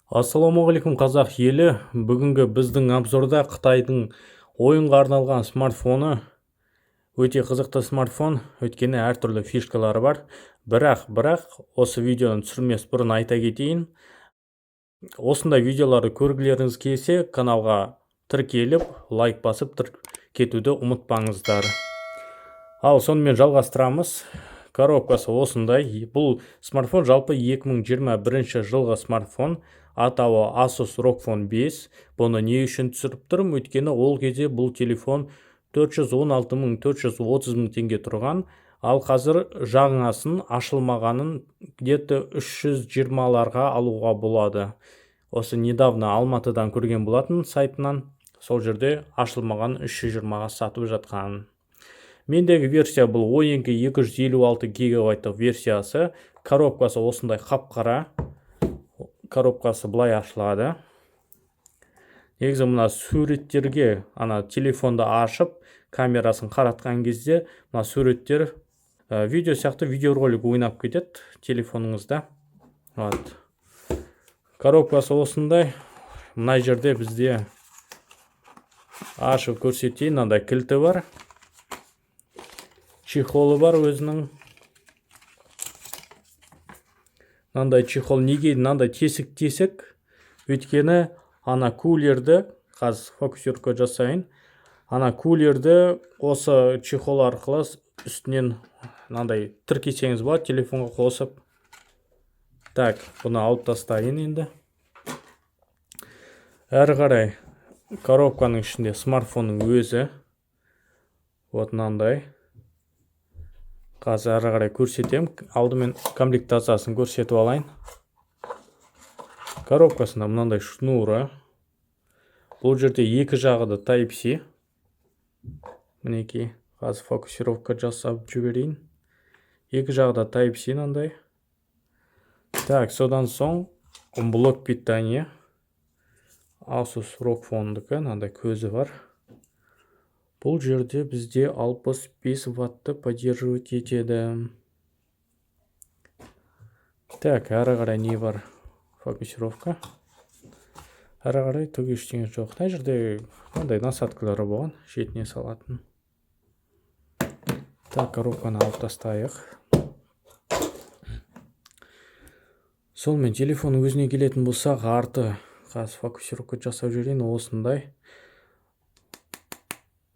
Ассалаумағалейкум, қазақ елі! Бүгінгі біздің обзорда Қытайдың ойынға арналған смартфоны. Өте қызықты смартфон, өйткені әртүрлі фишкалары бар. Бірақ осы видеоны түсірмес бұрын айта кетейін, осындай видеоларды көргілеріңіз келсе, каналға тіркеліп, лайк басып кетуді ұмытпаңыздар. Ал сонымен жалғастырамыз. Коробкасы осындай. Бұл смартфон жалпы 2021 жылғы смартфон, атауы Asus ROG Phone 5. Бұны не үшін түсіріп тұрмын? Өйткені ол кезде бұл телефон 416 мың, 430 мың теңге тұрған, ал қазір жаңасын, ашылмағанын где-то 320-ларға алуға болады. Осы недавно Алматыдан көрген болатын сайтынан, сол жерде ашылмаған 320-ға сатып жатқан. Мендегі версия бұл 12 256 гигабайттық версиясы. Коробкасы осындай, қап-қара. Коробкасы былай ашылады. Негізі мына суреттерге, ана телефонды ашып, камерасын қаратқан кезде мына суреттер видео сияқты, видеоролик ойнап кетеді телефоныңызда. Вот, коробкасы осындай. Мына жерде бізде, ашып көрсетейін, мынандай кілті бар, чехолы бар өзінің. Мынандай чехол. Неге мынандай тесік тесік? Өйткені ана кулерді, қазір фокусировка жасайын, ана кулерді осы чехол арқылы үстінен мынандай тіркесеңіз болады телефонға қосып. Так, бұны алып тастайын енді. Әрі қарай коробканың ішінде смартфонның өзі, вот мынандай. Қазір әрі қарай көрсетемін, алдымен комплектациясын көрсетіп алайын. Коробкасында мынандай шнуры. Бұл жерде екі жағы да Type C. Мінекей, қазір фокусировка жасап жіберейін. Екі жағы да Type C мынандай. Так, содан соң блок питания Asus ROG Phone-дікі, мынандай көзі бар. Бұл жерде бізде 65 ватты поддерживать етеді. Так, әрі қарай не бар? Фокусировка. Әрі қарай түк ештеңе жоқ. Мына жерде мынандай насадкалары болған, шетіне салатын. Так, коробканы алып тастайық. Сонымен, телефонның өзіне келетін болсақ, арты, қазір фокусировка жасап жіберейін, осындай.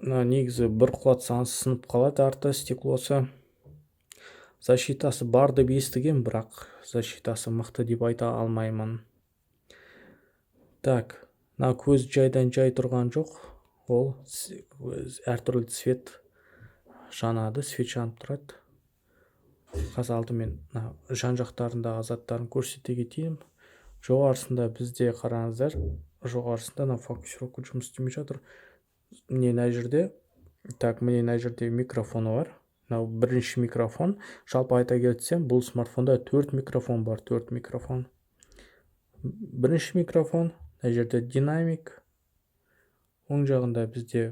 Мына негізі бір құлатсаңыз, сынып қалады арты, стеклосы. Защитасы бар деп естігем, бірақ защитасы мықты деп айта алмаймын. Так, мына көз жайдан жай тұрған жоқ, ол әртүрлі цвет жанады, свет жанып тұрады. Қазір алдымен мына жан жақтарындағы заттарын көрсете кетейін. Жоғарысында бізде, қараңыздар, жоғарысында мына фокусировка жұмыс істемей жатыр. Міне, мына жерде. Так, міне, мына жерде микрофоны бар, мынау бірінші микрофон. Жалпы айта кетсем, бұл смартфонда төрт микрофон бар, төрт микрофон. Бірінші микрофон, мына жерде динамик, оң жағында бізде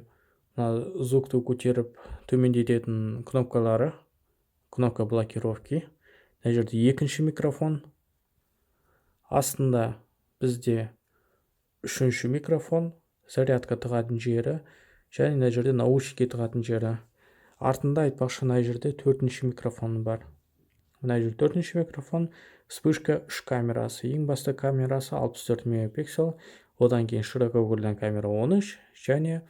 мына звукты көтеріп төмендететін кнопкалары, кнопка блокировки. Мына жерде екінші микрофон, астында бізде үшінші микрофон, зарядка тығатын жері және мына жерде наушники тығатын жері. Артында, айтпақшы, мына жерде төртінші микрофон бар, мына жерде төртінші микрофон. Вспышка, үш камерасы. Ең басты камерасы 64 мегапиксель, одан кейін широкоугольный камера 13 және,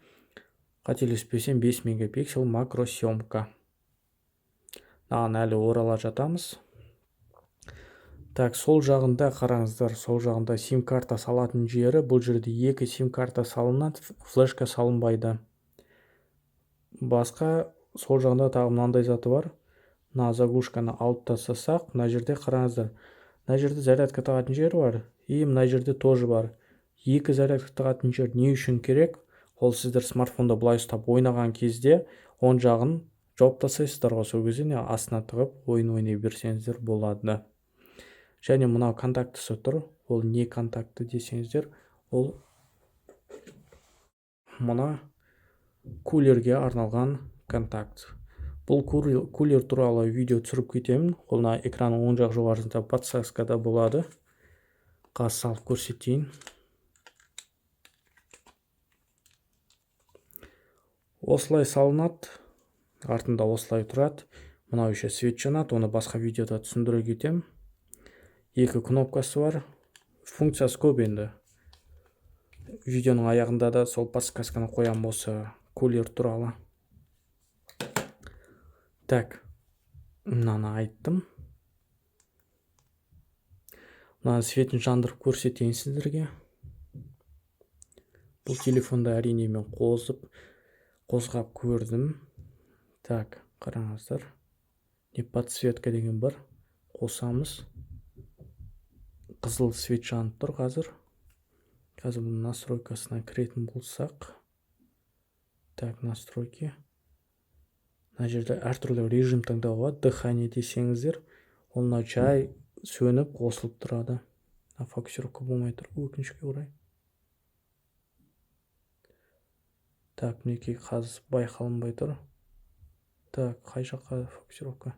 қателеспесем, 5 мегапиксель макросъемка. Мынаған әлі орала жатамыз. Так, сол жағында, қараңыздар, сол жағында сим карта салатын жері. Бұл жерде екі сим карта салынады, флешка салынбайды. Басқа сол жағында тағы мынандай заты бар. Мына заглушканы алып тастасақ, мына жерде, қараңыздар, мына жерде зарядка тағатын жері бар и мына жерде тоже бар. Екі зарядка тағатын жер не үшін керек? Ол сіздер смартфонды былай ұстап ойнаған кезде оң жағын жауып тастайсыздар ғой, сол кезде не астына тығып ойын ойнай берсеңіздер болады. Және мынау контактісі тұр. Ол не контакті десеңіздер, ол мына кулерге арналған контакт. Бұл кулер туралы видео түсіріп кетемін, ол мына экранның оң жақ жоғарысында подсказкада болады. Қазір салып көрсетейін. Осылай салынады, артында осылай тұрады. Мынау еще свет жанады, оны басқа видеода түсіндіре кетемін. Екі кнопкасы бар. Функциясы көп енді. Видеоның аяғында да сол подсказканы қоямын осы кулер туралы. Так, мынаны айттым. Мынаны светін жандырып көрсетейін сіздерге. Бұл телефонды әрине мен қозғап көрдім. Так, қараңыздар. Не подсветка деген бар. Қосамыз. Қызыл свет жанып тұр қазір. Қазір бұның настройкасына кіретін болсақ. Так, настройки. Мына жерде әртүрлі режим таңдауға болады. Дыхание десеңіздер, ол мынау жай сөніп қосылып тұрады. Фокусировка болмай тұр, өкінішке орай. Так, мінекей қазір байқалынбай тұр. Так, қай жаққа фокусировка?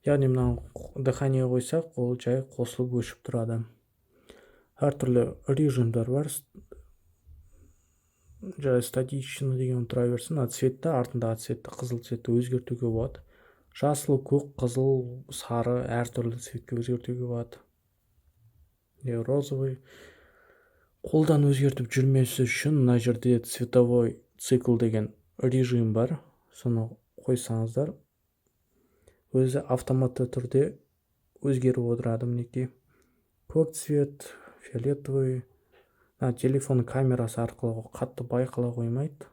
Яғни мынаны дыхание қойсақ, ол жай қосылып өшіп тұрады. Әртүрлі режимдер бар. Жай статично деген тұра берсін. Мына цветті, артындағы цветті, қызыл цветті өзгертуге болады. Жасыл, көк, қызыл, сары әртүрлі цветке өзгертуге болады. Не розовый. Қолдан өзгертіп жүрмес үшін мына жерде цветовой цикл деген режим бар. Соны қойсаңыздар, өзі автоматты түрде өзгеріп отырады мінекей. Көк цвет, фиолетовый. Мына телефон камерасы арқылы қатты байқала қоймайды.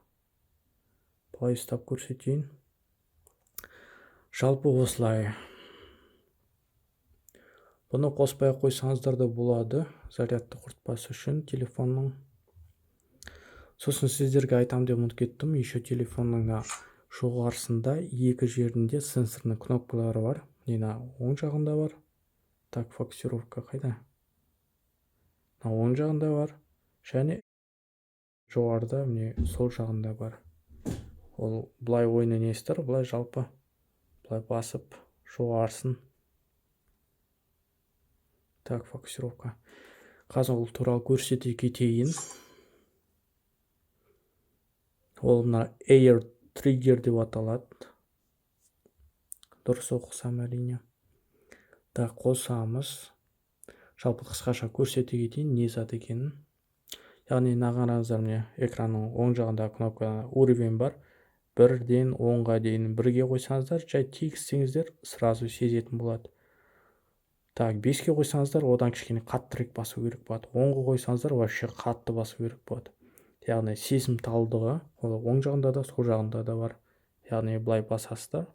Былай ұстап көрсетейін. Жалпы осылай. Бұны қоспай қойсаңыздар да болады, зарядты құртпас үшін телефонның. Сосын сіздерге айтам деп ұмытып кеттім, еще телефонның мына жоғарысында екі жерінде сенсорный кнопкалары бар. Мына оң жағында бар. Так, фокусировка қайда? Мына оң жағында бар. Және жоғарыда міне сол жағында бар. Ол былай ойын ойнайсыздар, былай жалпы былай басып жоғарысын. Так, фокусировка. Қазір ол туралы көрсете кетейін. Ол мына Air Trigger деп аталады. Дұрыс оқысам әрине. Так, қосамыз. Жалпы қысқаша көрсете кетейін не зат екенін. Яғни мына қараңыздар, міне экранның оң жағындағы кнопка уровень бар. 1-ден 10-ға дейін 1-ге қойсаңыздар, жай тигізсеңіздер сразу сезетін болады. Так, 5-ке қойсаңыздар, одан кішкене қаттырақ басу керек болады. 10-ға қойсаңыздар, вообще қатты басу керек болады. Яғни сезімталдығы ол оң жағында да, сол жағында да бар. Яғни былай басасыздар.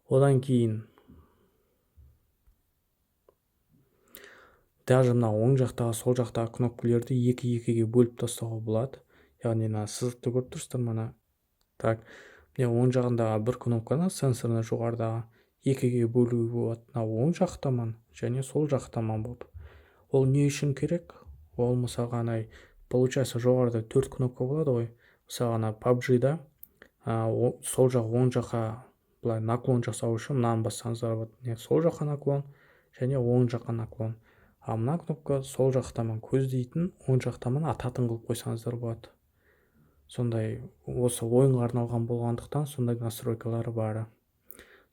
Одан кейін даже мына оң жақтағы, сол жақтағы кнопкалерді екі-екіге бөліп тастауға болады. Яғни мына сызықты көріп тұрсыздар мына. Так, міне оң жағындағы бір кнопканы сенсорны жоғарыдағы екіге бөлуге болады. Мына оң жақ таман және сол жақ таман болып. Ол не үшін керек? Ол мысалға анай, получается, жоғарыда 4 кнопка болады ғой. Мысалға ана PUBG-да, сол жақ оң жаққа былай наклон жасау үшін мынаны бассаңыздар болады. Міне сол жаққа наклон және оң жаққа наклон. А мына кнопка сол жақ таман көздейтін, оң жақ таман ататын қылып қойсаңыздар болады. Сондай осы ойынға арналған болғандықтан сондай настройкалары бар.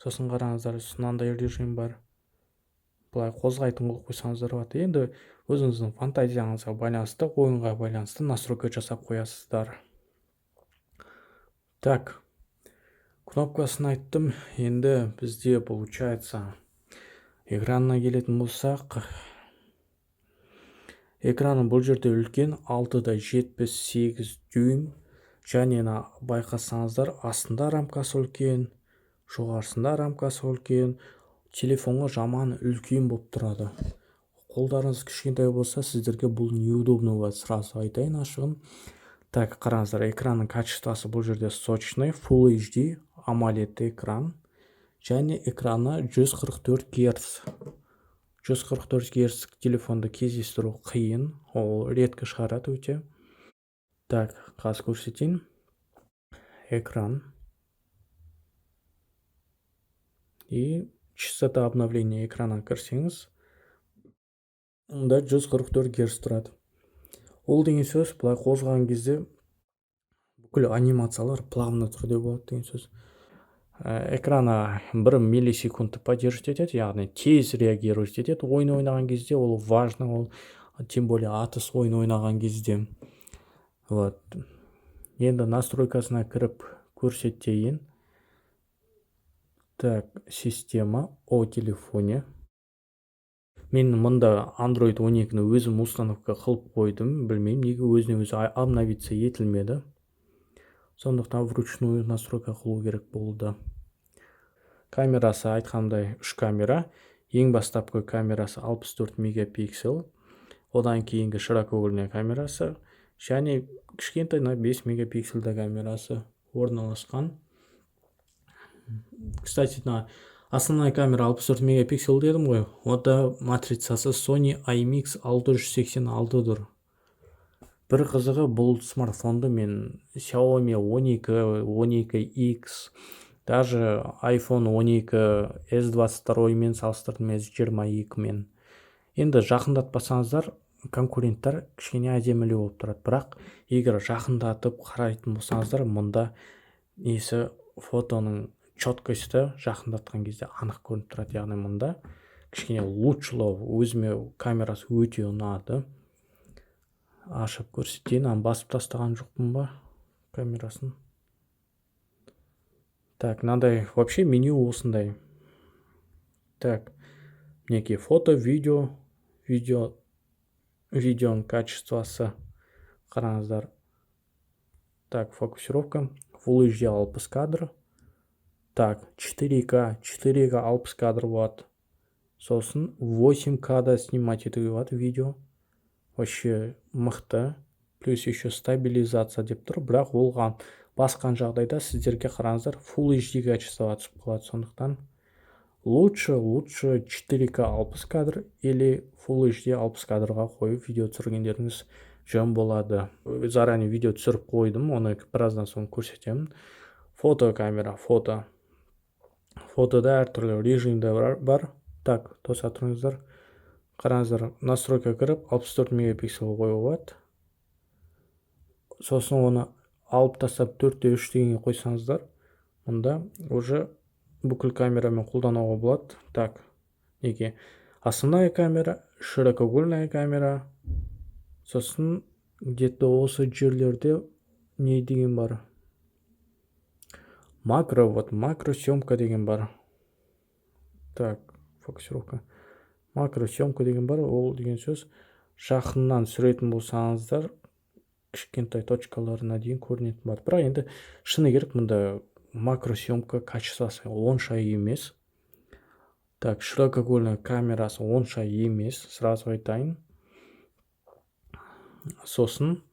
Сосын қараңыздар, мынандай режим бар. Былай қозғайтын қылып қойсаңыздар болады. Енді өзіңіздің фантазияңызға байланысты, ойынға байланысты настройка жасап қоясыздар. Так, кнопкасын айттым. Енді бізде получается экранына келетін болсақ, экраны бұл жерде үлкен, 6,78 дюйм. Және мына байқасаңыздар, астында рамкасы үлкен, жоғарысында рамкасы үлкен. Телефонға жаман үлкен болып тұрады. Қолдарыңыз кішкентай болса, сіздерге бұл неудобно болады, сразу айтайын ашығын. Так, қараңыздар, экранның качествосы бұл жерде сочный, Full HD AMOLED экран. Және экраны 144 герц. 144 герц телефонды кездестіру қиын, ол редко шығарады өте. Так, қазір көрсетейін. Экран. И частота обновления экрана кірсеңіз, Мұнда 144 герц тұрады. Ол деген сөз, былай қозғаған кезде бүкіл анимациялар плавно түрде болады деген сөз. Экраны 1 миллисекундты поддерживать етеді, яғни тез реагировать етеді ойын ойнаған кезде, ол важно, ол тем более атыс ойын ойнаған кезде. Вот. Енді настройкасына кіріп көрсетейін. Так, система, о телефоне. Мен мұнда Android 12-ні өзім установка қылып қойдым. Білмеймін, неге өзіне өзі обновиться етілмеді. Сондықтан вручную настройка қылу керек болды. Камерасы, айтқандай, 3 камера. Ең бастапқы камерасы 64 мегапиксель. Одан кейінгі широкоугольная камерасы және кішкентай 5 мегапиксельді камерасы орналасқан. Кстати, мына основная камера 64 мегапиксель дедім ғой, онда матрицасы Sony IMX 686 тұр. Бір қызығы, бұл смартфонды мен Xiaomi 12, 12X, даже iPhone 12 S22 мен салыстырдым, S22 мен. Енді жақындатпасаңыздар, конкуренттар кішкене әдемілеу болып тұрады. Бірақ егер жақындатып қарайтын болсаңыздар, мұнда несі, фотоның четкості жақындатқан кезде анық көрініп тұрады. Яғни мұнда кішкене лучшылау. Өзіме камерасы өте ұнады. Ашып көрсетейін. Аны басып тастаған жоқпын ба камерасын? Так, мынандай вообще меню осындай. Так, мінекей, фото, видео, видеоның качествосы қараңыздар. Так, фокусировка, Full HD 60 кадр. Так, 4К, 4К 60 кадр болады. Сосын 8К да снимать етуге болады видео. Вообще мықты. Плюс еще стабилизация деп тұр, бірақ оған басқан жағдайда сіздерге, қараңыздар, Full HD качествоға түсіп қалады. Сондықтан лучше 4К 60 кадр или Full HD 60 кадрға қойып видео түсіргендеріңіз жөн болады. Заранее видео түсіріп қойдым, оны біраздан соң көрсетемін. Фото камера, фото. Фотода әртүрлі режимдер бар. Так, тоса тұрыңыздар. Қараңыздар, настройка кіріп 64 мегапиксель қоюға болады. Сосын оны алып тастап 4:3 дегенге қойсаңыздар, мұнда уже бүкіл камерамен қолдануға болады. Так, неге? Основная камера, широкоугольная камера. Сосын где-то осы жерлерде не деген бар? Макро, вот макросъемка деген бар. Так, фокусировка. Макросъемка деген бар. Ол деген сөз, жақыннан түсіретін болсаңыздар, кішкентай точкаларына дейін көрінетін болады. Бірақ енді шыны керек, мұнда макросъемка качествосы онша емес. Так, широкоугольная камерасы онша емес, сразу айтайын. Сосын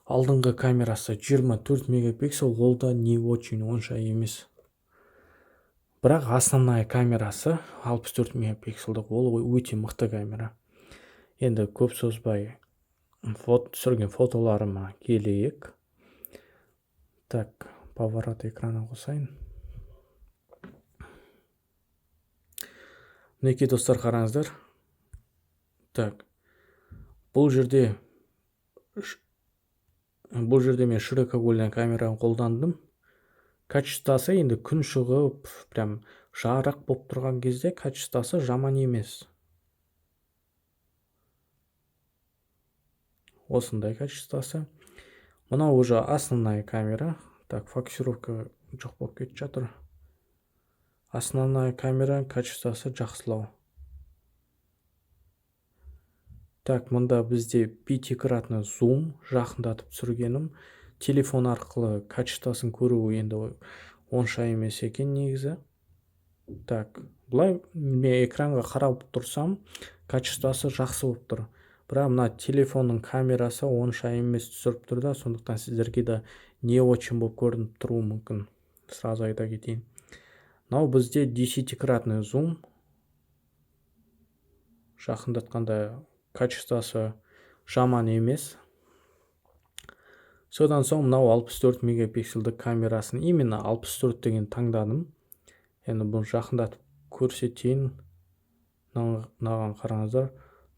алдыңғы камерасы 24 мегапиксель, ол да не очень, онша емес. Бірақ основная камерасы 64 мегапиксельдік, ол өте мықты камера. Енді көп созбай түсірген фотоларыма келейік. Так, поворот экрана қосайын. Мінекей, достар, қараңыздар. Так, бұл жерде мен широкоугольный камераны қолдандым. Качествосы енді күн шығып, прям жарық болып тұрған кезде качествосы жаман емес. Осындай качествосы. Мынау уже основная камера. Так, фокусировка жоқ болып кетіп жатыр. Основная камера качествосы жақсылау. Так, мында бізде пятикратный зум, жақындатып түсіргенім. Телефон арқылы качествосын көру енді онша емес екен негізі. Так, былай мен экранға қарап тұрсам, качествосы жақсы болып тұр. Бірақ мына телефонның камерасы онша емес түсіріп тұр да, сондықтан сіздерге де не очень болып көрініп тұруы мүмкін. Сразу айта кетейін. Мынау бізде десятикратный зум. Жақындатқанда качествосы жаман емес. Содан соң мынау 64 мегапиксельдік камерасын, именно 64 деген таңдадым. Енді бұны жақындатып көрсетейін. Мынаған қараңыздар.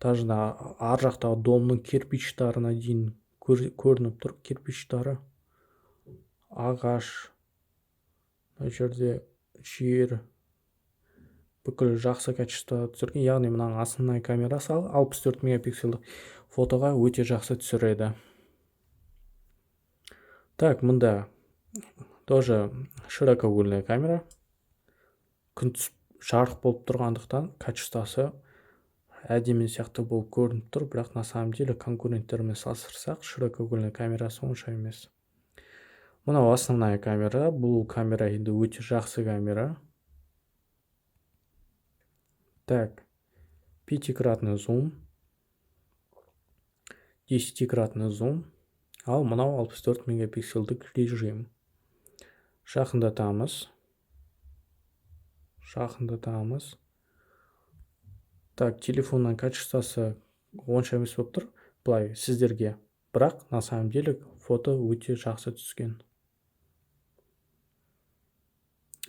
Даже ар жақтағы домның кирпичтарына дейін көрініп тұр. Кирпичтары, ағаш, мына жерде жер, бүкіл жақсы качествода түсірген. Яғни мынаның основной камерасы 64 мегапикселдік фотоға өте жақсы түсіреді. Так, мында тоже широкоугольная камера. Күн түсіп жарық болып тұрғандықтан качествосы әдемі сияқты болып көрініп тұр, бірақ на самом деле конкуренттермен салыстырсақ широкоугольная камерасы онша емес. Мынау основная камера. Бұл камера енді өте жақсы камера. Так, 5-кратный зум, 10-кратный зум. Ал мынау 64 мегапикселдік режим. Жақындатамыз. Жақындатамыз. Так, телефонның качествосы онша емес болып тұр былай сіздерге, бірақ на самом деле фото өте жақсы түскен.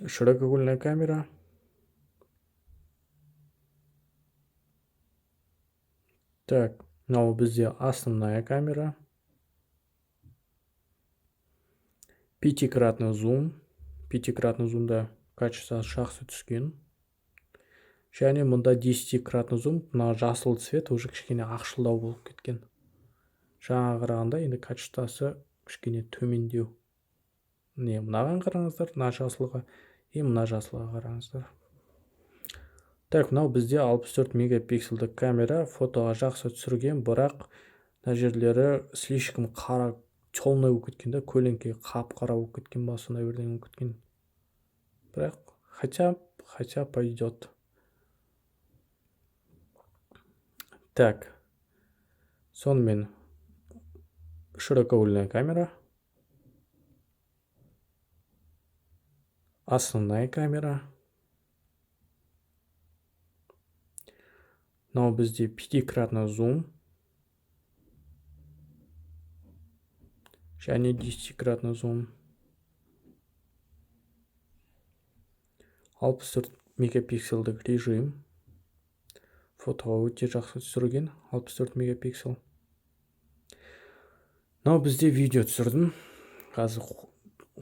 Широкоугольная камера. Так, мынау бізде основная камера. 5-кратный зум. 5-кратный зумда качествосы жақсы түскен. Және мұнда 10-кратный зум, мына жасыл цвет уже кішкене ақшылдау болып кеткен. Жаңа қарағанда енді качествосы кішкене төмендеу. Не, мынаған қараңыздар, мына жасылға, и мына жасылға қараңыздар. Так, мынау бізде 64 мегапикселдік камера, фотоға жақсы түсірген, бірақ мына жерлері слишком қара, темный болып кеткен да, көлеңке қап-қара болып кеткен ба, сондай бірдеңе болып кеткен. Бірақ хотя пойдет. Так, сонымен широкоугольная камера, основная камера. Мынау бізде 5-кратный зум және 10-кратный зум. 64 мегапикселдік режим. Фотоға өте жақсы түсірген 64 мегапиксел. Мынау бізде видео түсірдім. Қазір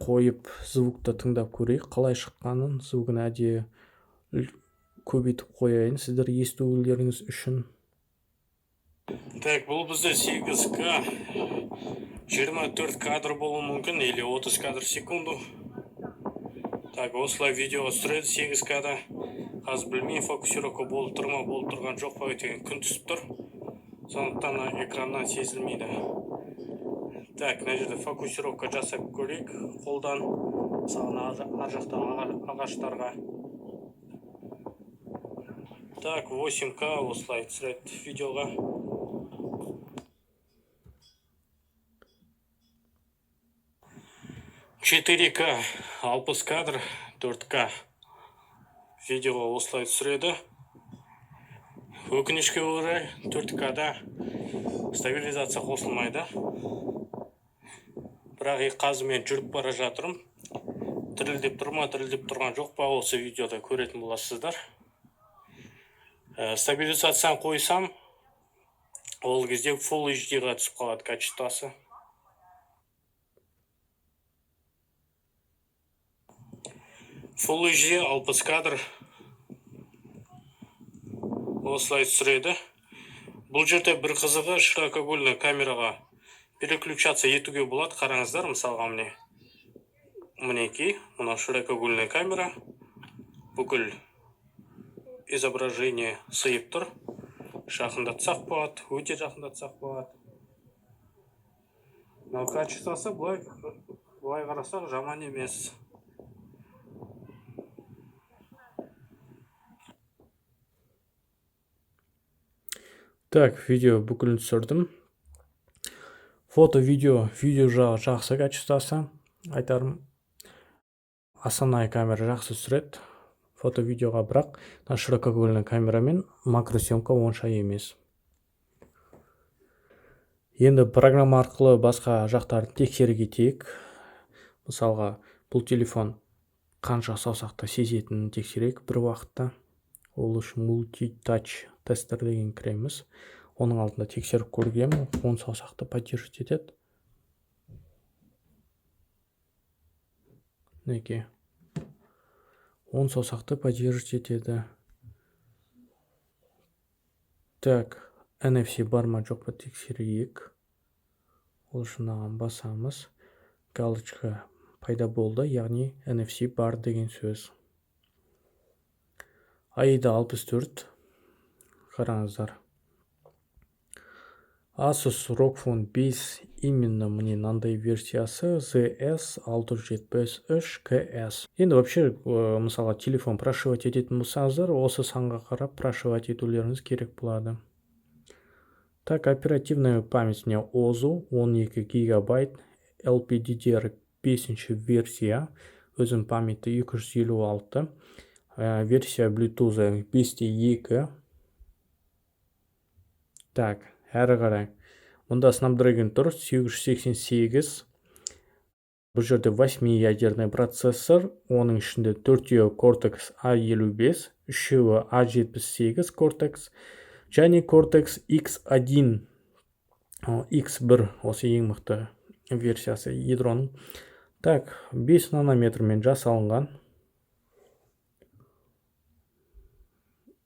қойып звукты тыңдап көрейік, қалай шыққанын. Звугын әдейі көбейтіп қояйын сіздер естулеріңіз үшін. Так, бұл бізде 8К 24 кадр болуы мүмкін, или 30 кадр в секунду. Так, осылай видео түсіреді 8К-да. Қазір білмеймін, фокусировка болып тұр ма, болып тұрған жоқ па, өйткені күн түсіп тұр. Сондықтан экраннан сезілмейді. Так, мына жерде фокусировка жасап көрейік қолдан. Мысалы, ар жақтағы ағаштарға. Так, 8К осылай түсіреді видеоға. 4К 60 кадр, 4К видеоға осылай түсіреді. Өкінішке орай 4К-да стабилизация қосылмайды. Бірақ қазір мен жүріп бара жатырмын. Дірілдеп тұр ма, дірілдеп тұрған жоқ па, осы видеода көретін боласыздар. Стабилизацияны қойсам, ол кезде Full HD-ға түсіп қалады качествосы. Full HD 60 кадр осылай түсіреді. Бұл жерде бір қызығы, широкоугольный камераға переключаться етуге болады. Қараңыздар, мысалға міне. Мінекей, мынау широкоугольная камера. Бүкіл изображение сыйып тұр. Жақындатсақ болады, өте жақындатсақ болады. Мынау качествосы былай қарасақ жаман емес. Так, видео бүкілін түсірдім. Фото, видео, видео жағы жақсы качествосы. Айтарым, основная камера жақсы түсіреді фото видеоға, бірақ мына широкоугольный камерамен макросъемка онша емес. Енді программа арқылы басқа жақтарын тексере кетейік. Мысалға, бұл телефон қанша саусақты сезетінін тексерейік бір уақытта. Ол үшін мультитач Тестер деген кіреміз. Оның алдында тексеріп көргенмін, 10 саусақты поддерживать етеді. Мінекей, 10 саусақты поддерживать етеді. Так, NFC бар ма жоқ па тексерейік. Ол үшін мынаған басамыз. Галочка пайда болды, яғни NFC бар деген сөз. AIDA 64. Қараңыздар. Asus ROG Phone 5, именно міне мынандай версиясы ZS 673 KS. Енді вообще, мысалға, телефон прошивать ететін болсаңыздар, осы санға қарап прошивать етулеріңіз керек болады. Так, оперативная память міне OZU 12 гигабайт, LPDDR 5 версия, өзім памяті 256, версия Bluetooth 5.2. Так, әрі қарай. Мұнда Snapdragon тұр 888. Бұл жерде 8-ядерный процессор, оның ішінде төртеуі Cortex A55, үшеуі A78 Cortex және Cortex X1, X1 осы ең мықты версиясы ядроның. Так, 5 нанометрмен жасалынған.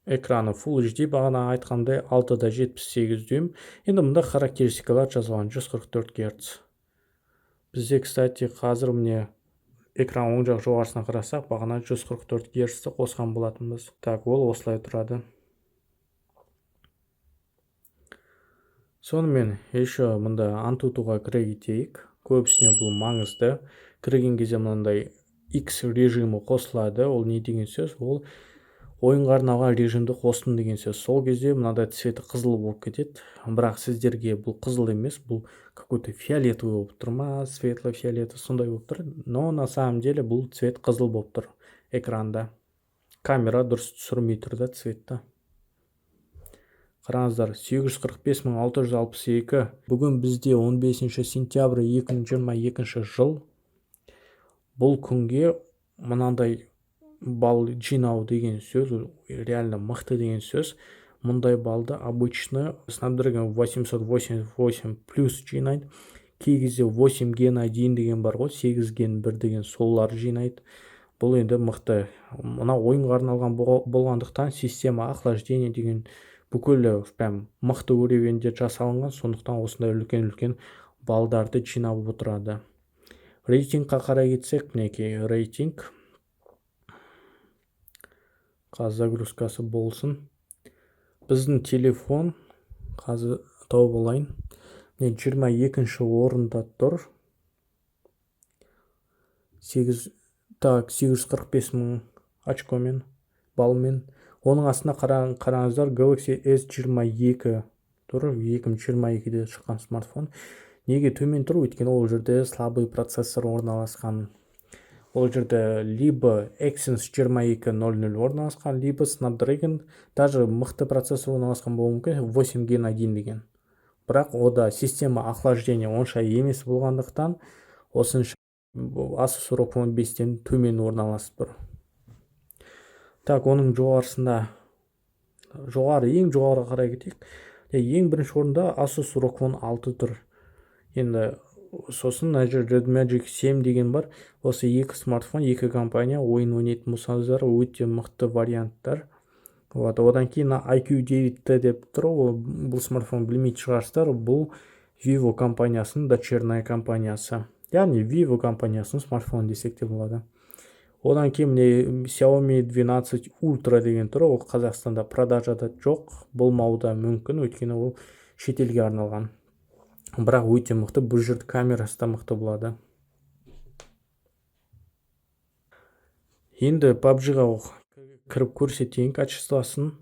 Экраны Full HD, бағана айтқандай 6,78 дюйм. Енді мұнда характеристикалар жазылған 144 Гц. Бізде, кстати, қазір міне экран оң жақ жоғарысына қарасақ, бағана 144 Гцті қосқан болатынбыз. Так, ол осылай тұрады. Сонымен, еще мұнда Antutu'ға кіре кетейік. Көбісіне бұл маңызды. Кірген кезде мынандай X режимі қосылады. Ол не деген сөз? Ол ойынға арналған режимді қостым деген сөз. Сол кезде мынадай цветі қызыл болып кетеді. Бірақ сіздерге бұл қызыл емес, бұл какой-то фиолетовый болып тұр ма, светло-фиолетовый сондай болып тұр. Но на самом деле бұл цвет қызыл болып тұр экранда. Камера дұрыс түсірмей тұр да цветті. Қараңыздар, 845 662. Бүгін бізде 15 сентябрь 2022 жыл. Бұл күнге мынандай балл жинау деген сөз, реально мықты деген сөз. Мұндай баллды обычно Snapdragon 888 плюс жинайды. Кей кезде 8 Gen 1 деген бар ғой, 8 Gen 1 деген солар жинайды. Бұл енді мықты. Мына ойынға арналған болғандықтан система охлаждения деген бүкіл прям мықты уровеньде жасалынған, сондықтан осындай үлкен-үлкен балдарды жинап отырады. Рейтингқа қарай кетсек, мінекей рейтинг. Қазір загрузкасы болсын. Біздің телефон қазір тауып алайын. Міне 22-ші орында тұр. 845 мың очкомен, балмен. Оның астына қараңыздар, Galaxy S22 тұр. 2022-де шыққан смартфон. Неге төмен тұр? Өйткені ол жерде слабый процессор орналасқан. Ол жерде либо Exynos 2200 орналасқан, либо Snapdragon, даже мықты процессор орналасқан болуы мүмкін, 8 Gen 1 деген. Бірақ ода система охлаждения онша емес болғандықтан осынша Asus ROG Phone 5-тен төмен орналасып тұр. Так, оның жоғарысында, жоғары, ең жоғары қарай кетейік. Ең бірінші орында Asus ROG Phone 6 тұр. Енді сосын мына жерде Red Magic 7 деген бар. Осы екі смартфон, екі компания ойын ойнайтын болсаңыздар, өте мықты варианттар. Вот, одан кейін мына IQ 9T деп тұр. Ол бұл смартфон білмейтін шығарсыздар. Бұл Vivo компаниясының дочерняя компаниясы. Яғни Vivo компаниясының смартфоны десек те болады. Одан кейін міне Xiaomi 12 Ultra деген тұр. Ол Қазақстанда продажада жоқ, болмауы да мүмкін, өйткені ол шетелге арналған. Бірақ өте мықты, бұл жерде камерасы да мықты болады. Енді PUBG-ға кіріп көрсетейін качествосын.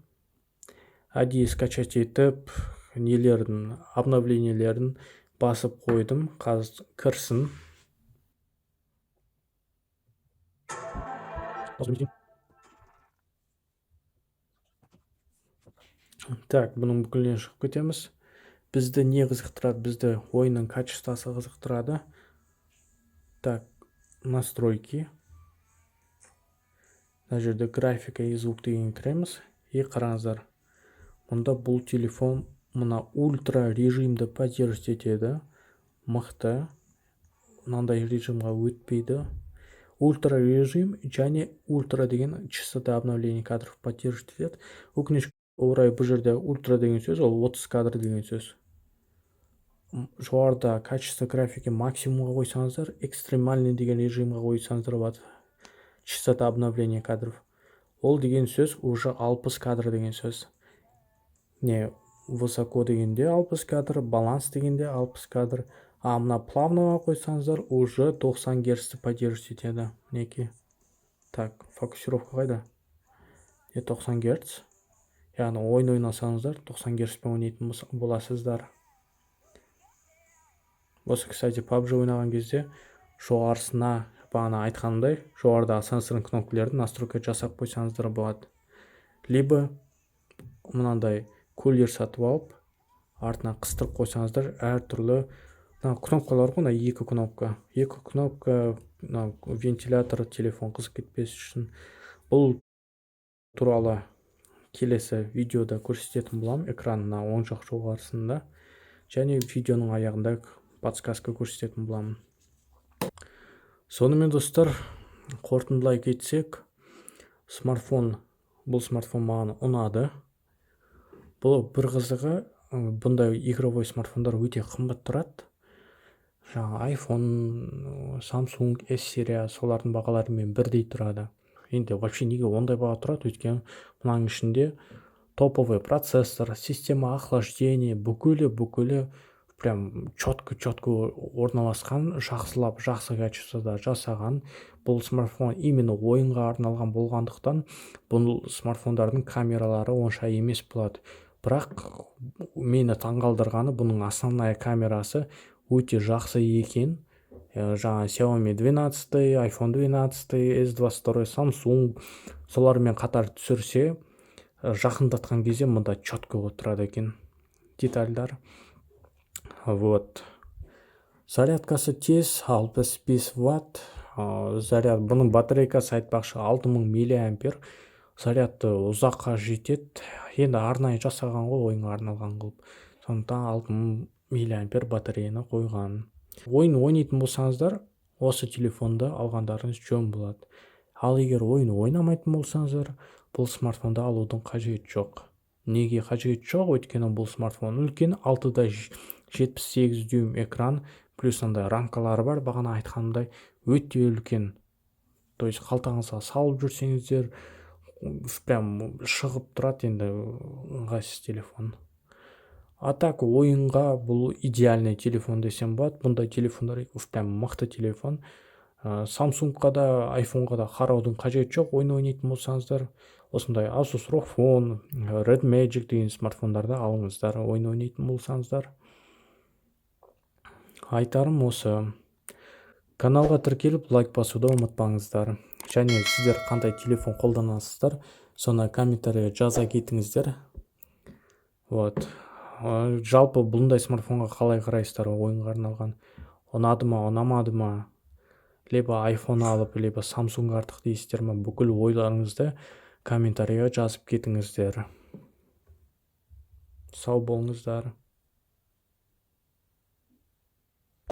Әдейі скачать етіп, нелерін, обновлениелерін басып қойдым. Қазір кірсін. Так, бұның бүкілінен шығып кетеміз. Бізді не қызықтырады? Бізді ойынның качествосы қызықтырады. Так, настройки. Мына жерде графика и звук деген кіреміз. И қараңыздар. Мұнда бұл телефон мына ультра режимді поддерживать етеді. Мықты, мынандай режимға өтпейді. Ультра режим және ультра деген частота обновления кадров поддерживать етеді. Өкінішке орай, бұл жерде ультра деген сөз ол 30 кадр деген сөз. Жоғарыда качество графики максимумға қойсаңыздар, экстремальный деген режимға қойсаңыздар болады. Частота обновления кадров ол деген сөз уже 60 кадр деген сөз. Не высоко дегенде 60 кадр, баланс дегенде 60 кадр. А мына плавноға қойсаңыздар, уже 90 герцті поддерживать етеді. Мінекей, так, фокусировка қайда? Не, 90 герц. Яғни ойын ойнасаңыздар, 90 герцпен ойнайтын боласыздар. Осы, кстати, PUBG ойнаған кезде жоғарысына, бағана айтқанымдай, жоғарыдағы сенсорный кнопкалерді настройка жасап қойсаңыздар болады. Либо мынандай кулер сатып алып, артына қыстырып қойсаңыздар, әртүрлі мына кнопкалар ғой, мына екі кнопка, екі кнопка, мына вентилятор, телефон қызып кетпес үшін. Бұл туралы келесі видеода көрсететін боламын, экранына оң жақ жоғарысында және видеоның аяғында подсказка көрсететін боламын. Сонымен, достар, қорытындылай кетсек, смартфон, бұл смартфон маған ұнады. Бұл бір қызығы, бұндай игровой смартфондар өте қымбат тұрады. Жаңа iPhone, Samsung S серия, солардың бағаларымен бірдей тұрады. Енді вообще неге ондай баға тұрады? Өйткені мынаның ішінде топовый процессор, система охлаждения, бүкілі прям четко четко орналасқан, жақсылап, жақсы качествода жасаған. Бұл смартфон именно ойынға арналған болғандықтан, бұл смартфондардың камералары онша емес болады. Бірақ мені таңғалдырғаны, бұның основная камерасы өте жақсы екен. Жаңа Xiaomi 12, iPhone 12, S22 Samsung, солармен қатар түсірсе, жақындатқан кезде мұнда четко отырады екен детальдар. Вот, зарядкасы тез, 65 ватт заряд. Бұның батарейкасы, айтпақшы, 6000 миллиампер, зарядты ұзаққа жетеді. Енді арнайы жасаған ғой, ойынға арналған қылып, сондықтан 6000 миллиампер батареяны қойған. Ойын ойнайтын болсаңыздар, осы телефонды алғандарыңыз жөн болады. Ал егер ойын ойнамайтын болсаңыздар, бұл смартфонды алудың қажеті жоқ. Неге қажеті жоқ? Өйткені бұл смартфон үлкен, 6,78 дюйм экран, плюс андай рамкалары бар, бағана айтқанымдай, өте үлкен. То есть қалтаңызға салып жүрсеңіздер, прям шығып тұрады. Енді ыңғайсыз телефон. А так ойынға бұл идеальный телефон десем болады. Бұндай телефондар прям мықты телефон. Самсунгқа да, айфонға да қараудың қажеті жоқ. Ойын ойнайтын болсаңыздар, осындай Asus ROG Phone, Red Magic деген смартфондарды алыңыздар, ойын ойнайтын болсаңыздар. Айтарым осы. Каналға тіркеліп, лайк басуды ұмытпаңыздар. Және сіздер қандай телефон қолданасыздар, соны комментарийге жаза кетіңіздер. Вот, жалпы бұндай смартфонға қалай қарайсыздар? Ойынға арналған ұнады ма, ұнамады ма? Либо iPhone алып, либо Samsung артық дейсіздер ма? Бүкіл ойларыңызды комментарийға жазып кетіңіздер. Сау болыңыздар.